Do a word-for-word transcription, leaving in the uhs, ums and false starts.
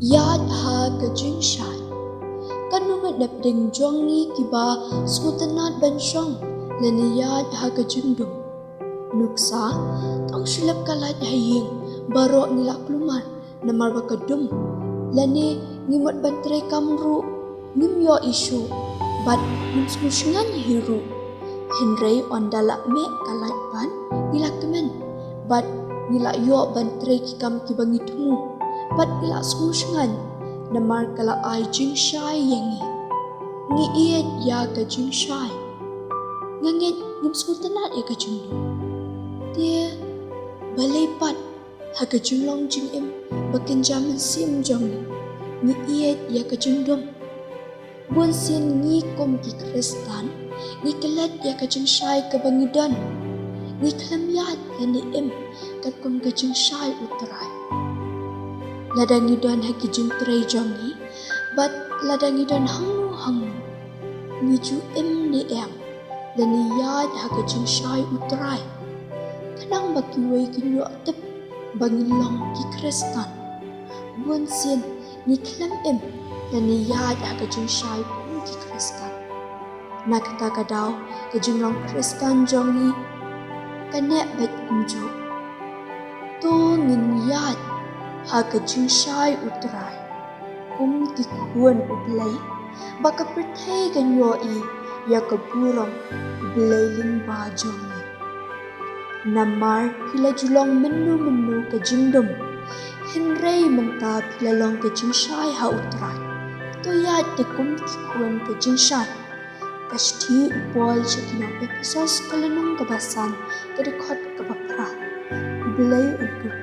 Ïaid ha ka jingshai. Katno ngut na pdeng jong ngi kiba sngewtynnad ban shong lane ïaid ha ka jingdum? Nuksa, tang shu lep ka light ha ïing baroh ngi la kulmar namar ba ka dum, lane ngi mut ban trei kam ruh ngim ïohi shuh bad ngim sngewshngaiñ hi ruh. Hynrei ynda la meh ka light pat ngi la kmen bad ngi la ïoh ban trei ki kam kiba ngi thmu bad ngi la sngewshngaiñ namar ka la ai jingshai ïa ngi. Ngi ïeit ïa ka jingshai. Nga ngeit ngim sngewtynnad ïa ka jingdum. Te balei pat ha ka jinglong jingim ba kynja mynsiem jong ngi ngi ïeit ïa ka jingdum? Bun sien ngi kum ki Khristan ngi klet ïa ka jingshai kaba ngi don. Ngi khlem ïaid lane im katkum ka jingshai U Trai. Lada ngi don ha ki jingtrei jong ngi bad lada ngi don hangno hangno, ngi ju im ne em lane ïaid ha ka jingshai U Trai? Khnang ba kiwei kin ïoh tip ba ngi long ki Khristan. Bun sien ngi khlem im lane ïaid ha ka jingshai kum ki Khristan. Na kata ka daw ka jinglong Khristan jong ngi ka neh beit kumjuh. To ngin ïaid ha ka jingshai U Trai kum ki khun U Blei, ba ka pyrthei kan ïohi ïa ka burom U Blei lyngba jong ngi. Namar phi la ju long mynno mynno ka jingdum, hynrei mynta phi la long ka jingshai ha U Trai. To ïaid te kum ki khun ka jingshai. Ka shithi u Paul sha ki nong Ephesos ka lynnong kaba san ka dkhot kaba phra. U Blei un kyrkhu